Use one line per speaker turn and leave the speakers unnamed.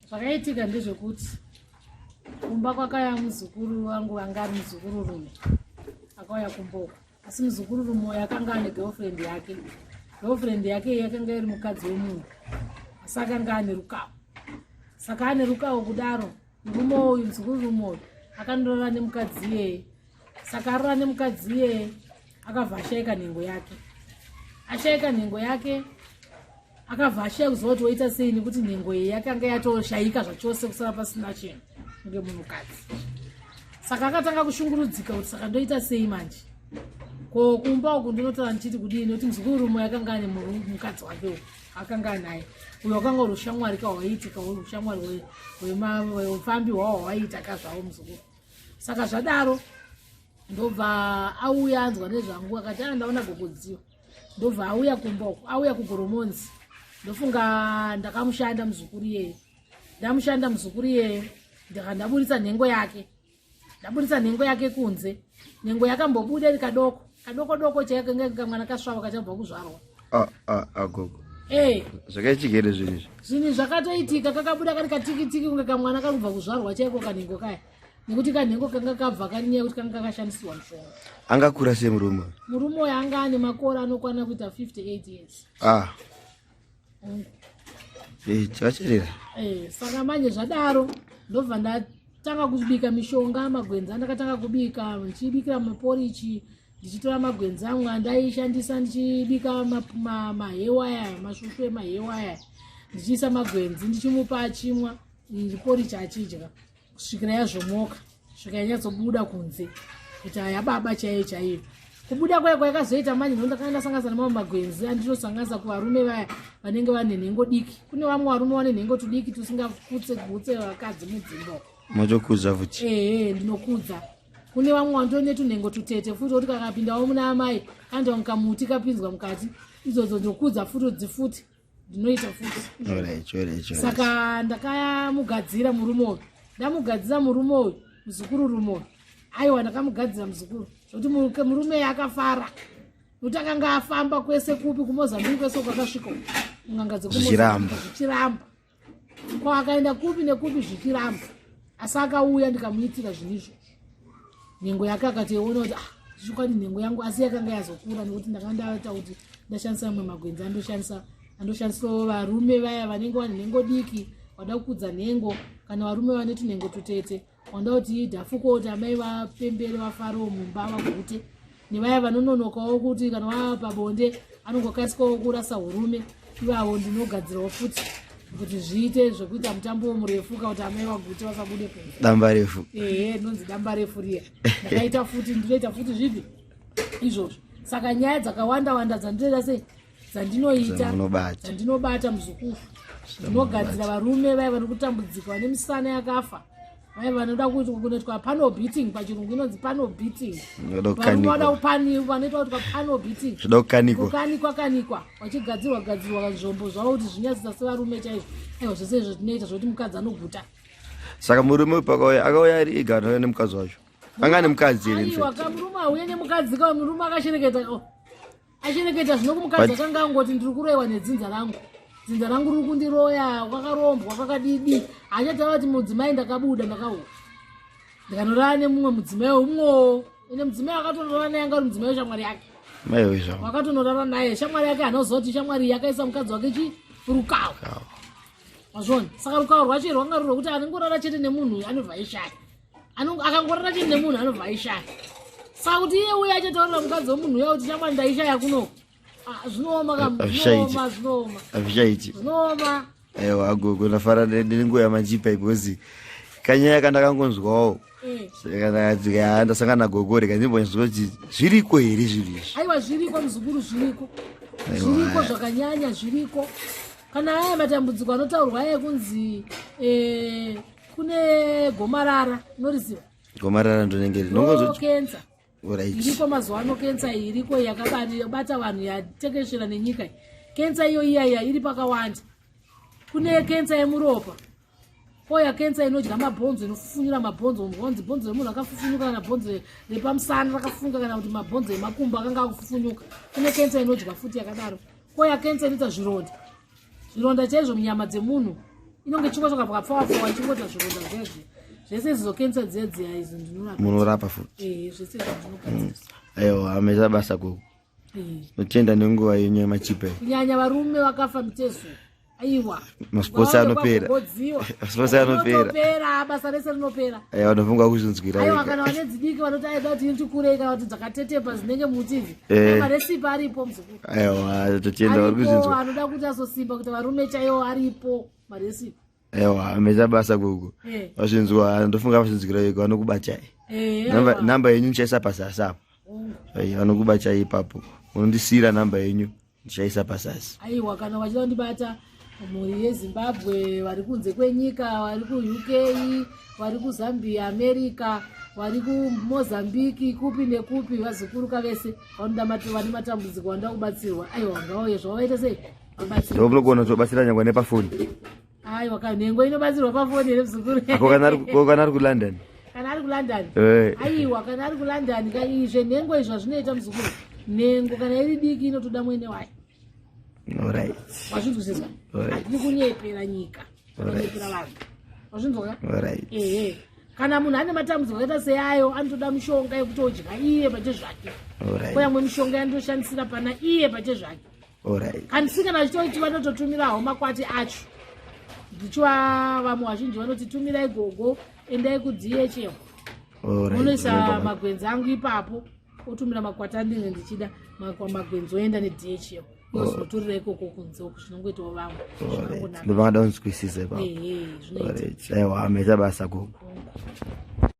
Zvakaitika ndezvekuti kumba kwakauya muzukuru wangu anga ari muzukuru rume akauya kumboko, asi muzukuru rume uyo akanga ane girlfriend yake. Girlfriend yake iyi yakanga iri mukadzi wemunhu, asi akanga ane rukawo. Saka ane rukawo kudaro, murume uyu, muzukuru rume uyu, akandorara nemukadzi iyeye. Saka arara nemukadzi iyeye, akabva ashaika nhengo yake. Ashaika nhengo yake, akabva ashaya kuziva kuti oita sei, nekuti nhengo iyi yakanga yatoshaika zvachose, kusara pasina chinhu kunge munhukadzi. Saka akatanga kushungurudzika kuti saka ndoita sei manje, ko kumba uku ndinotaura ndichiti kudii, nekuti muzukuru rume akanga ane mukadzi wake uku akanga anaye uyo wakanga uri ushamwari ka hwaiitika, uri ushamwari hweufambi hwawo hwaiita ka zvavo muzukuru. Saka zvadaro, ndobva auya anzwa nezvangu, akati a ndaona gogodziwa, ndobva auya kumba uku, auya kuGoromonzi. Ndofunga ndakamushanda muzukuru iyeye, ndamushanda muzukuru iyeye, ndika ndaburitsa nhengo yake, ndaburitsa nhengo yake kunze. Nhengo yakambobuda iri kadoko kadoko doko chaiko, kange kamwana kasvava kachabva kuzvarwa.
Ah, ah, ah, gogo. Zvakaitika here zvinhu izvi?
Zvinhu zvakatoitika. Kakabuda kari katikitiki kunge kamwana kari kubva kuzvarwa chaiko kanhengo kaya, nekuti kanhengo kanga kabva kanyaya kuti kanga kakashandisirwa mushonga.
Angakura sei murume?
Murume uyo anga ane makore anokwana kuita 58 years.
Ah. Chakacherera.
Saka manje zvadaro, ndobva ndatanga kubika mishonga, magwenzi andakatanga kubika, ndichibikira maporichi, ndichitora magwenzi amwe andaishandisa ndichibika mahewa aya, masvusvu emahewa aya, ndichiisa magwenzi, ndichimupa achimwa porichi, achidya kusvikira yazvomoka, svika yanyatsobuda kunze kuti yababa chaiyo chaiyo. Kubuda kwayo kwayakazoita manje, ndo ndakanga ndasanganisa nemamwe magwenzi andinosanganisa kuvarume vaya vanenge vane nhengo diki. Kune vamwe varume vane nhengo tudiki tusingakutse gutse vakadzi mudzimba.
Motokudza futi?
Ehe, ndinokudza. Kune vamwe vandone tunhengo tutete futi, kuti kakapindawo muna amai kandiwa mukamuti kapinzwa mukati, idzodzo ndinokudza futi udzi futi, ndinoita futi. Saka ndakamugadzira murume uyu, ndamugadzira murume uyu, muzukuru rume uyu. Aiwa, ndakamugadzira muzukuru zvokuti murume akafara, nokuti akanga afamba kwese kupi, kuMozambique kwese kwakasvika n'anga
dzekuZvichiramba.
Zvichiramba. Ko akaenda kupi nekupi, zvichiramba, asi akauya ndikamuitira zvinhu izvozvo. Nhengo yake akatoiona kuti ah, chokwadi nhengo yangu, asi yakanga yazokura, nekuti ndakanga ndaita kuti ndashandisa amwe magwenzi andoshandisa, andoshandisawo varume vaya vanenge vane nhengo diki vada kukudza nhengo, kana varume vane tunhengo tutete wanda kuti idhafuko, kuti amai vapembere, vafarewo mumba, vagute, nevaya vanononokawo kuti kana vava pabonde anongokasikawo kurasa urume, ivavo ndinogadzirawo futi kuti zviite zvekuita mutambo murefu, ka kuti amai vagute, vasabude kunze.
Damba refu.
Ehe, rinonzi damba refu riya. Ndakaita futi, ndinoita futi zvipi izvozvo. Saka nyaya dzakawanda wanda dzandinoita sei, dzandinoita,
Dzamunobata.
Dzandinobata muzukuru, ndinogadzira varume vaya vari kutambudzika, vane misana yakafa, vaya vanoda kuti kunoitwa panel beating, pachirungu inonzi panel beating.
Vanoda
Varume vada
kukanikwa.
kupani, vanoita kuti panel beating.
Zvoda kukanikwa.
Kukanikwa kanikwa, vachigadzirwa gadzirwa zvombo zvavo kuti zvinyadzisa sevarume chaizvo. Aiwa, zvese izvo tinoita zvokuti mukadzi anoguta.
Saka murume uyu pakauya, akauya ari ega, anouya nemukadzi wacho? Anga ane mukadzi here in
Aiwa
fact?
Ka murume auye nemukadzi ka, murume akashereketa, oh, ashereketa zvino kumukadzi. Akanga angoti ndiri kuroyiwa nedzinza rangu, dzinza rangu riri kundiroya, kwakarombwa kwakadidi. Hachataura kuti mudzimai ndakabuda, ndakauya ndikanorara nemumwe mudzimai umwewo. Ine mudzimai akatonorara naye anga uri mudzimai weshamwari yake.
Maiwe zvavo.
Wakatonorara naye shamwari yake, anoziva kuti shamwari iyi yakaisa mukadzi wake chi rukawo. Wazvona? Saka rukawo rwacho rwanga ruri rwekuti anongorara chete nemunhu uyu anobva aishaya. Akangorara chete nemunhu anobva aishaya. Saka kuti iye uye achataurira mukadzi wemunhu uya kuti shamwari ndaishaya kunoku. Ah, zvinooma ka.
Hazvichaiti.
Zvinooma, zvinooma.
Hazvichaiti.
Zvinooma.
Aiwa gogo, ndafara nenguva yamandipa, because kanyaya kandakangonzwawo. Saka ndakati, "Ah, ndasangana nagogo, rega ndimbonzwa kuti zviriko here zvinhu izvi."
Aiwa, zviriko muzukuru, zviriko.
Aiwa.
Zviriko zvakanyanya, zviriko. Kana aya matambudziko anotaurwa aya ekunzi kune gomarara, unoriziva?
Gomarara ndonenge
Ndo kensa. Iriko mazuva ano kensa iyi, iriko yakabata vanhu, yatekeshera nenyika iyi. Kensa iyo iyaiya iri pakawanda. Kune kensa yemuropa, koya kensa inodya mabhonzo, inofufunyura mabhonzo, unonzi bhonzo remunhu akafufunyuka, kana bhonzo repamusana rakafunga, kana kuti mabhonzo emakumbo akanga akufufunyuka. Kune kensa inodya futi yakadaro. Koya kensa inoita zvironda, zvironda chaizvo munyama dzemunhu. Inonge ichingotoka pakapfawa-pfawa, ichingoita zvironda zvezvi zvese izvo, kensa dziya dziya izvo ndinorapa.
Munorapa futi?
Ehe, zvese izvo ndinogadzirisa.
Aiwa, ameza basa gogo. Notenda nenguva yenyu yemachipa iyi.
Kunyanya varume vakafa mitezo, aiwa.
Masports anopera. Masports anopera.
Anopera, basa rese rinopera.
Aiwa, ndofunga kuzvinzwira
Aiwa.
wega.
Kana vane dzidiki vanoti aida kuti itikurei, kana kuti dzakatetepa dzinenge muti idzi, maresipi aripo, muzukuru.
Aiwa, totenda vari
Aripo.
kuzvinzwa.
Anoda kuti azosimba kuti varume chaiwo, aripo maresipi.
Aiwa, ameza basa gogo. Vazvinzwa, ndofunga vazvinzwira wega, vanokubatai. Namba yenyu ndichaisa pazasi apo. Ai, vanokubatai ipapo. Unondisiyira namba yenyu, ndichaisa pazasi.
Aiwa, kana vachida kundibata, mhuri yeZimbabwe vari kunze kwenyika, vari kuUK, vari kuZambia, America, vari kuMozambiki, kupi nekupi, vazukuruka vese vanoda vane matambudziko, vanoda kubatsirwa, aiwa, ngauye zvavaita sei, vabatsirwa.
Ndomunogona kutobatsira nyangwe nepafoni.
Aiwa, ka nhengo inobatsirwa pafoni here, muzukuru?
Ko kana ari kuLondon?
Kana ari kuLondon? Aiwa, kana ari kuLondon ka, izve nhengo izvo zvinoita, muzukuru. Nhengo kana iri diki inotoda mwene wayo. Wazvinzwisisa? Hatidi kunyepera nyika, kunyepera vanhu, wazvinzwa ka?
Alright.
Ehe, kana munhu ane matambudziko akaita seayo, anotoda mishonga yekutodya iye pache zvake. Koyamwe mishonga yandoshandisira pana iye pache zvake. Handisi kana achitoti vanototumirawo makwati acho, ndichiva vamwe vazhinji vanoti tumirai gogo, endai kuDHL, munoisa magwenzi angu ipapo, otumira makwati andinge ndichida. Magwenzi oenda neDHL, ozotorera ikoko kunze uku, zvinongoitawo vamwe, zvakangonaka.
Ndovangada kunzwisisa ipapo.
Ehe, zvinoita.
Alright. Aiwa, maita basa gogo.
Hongu.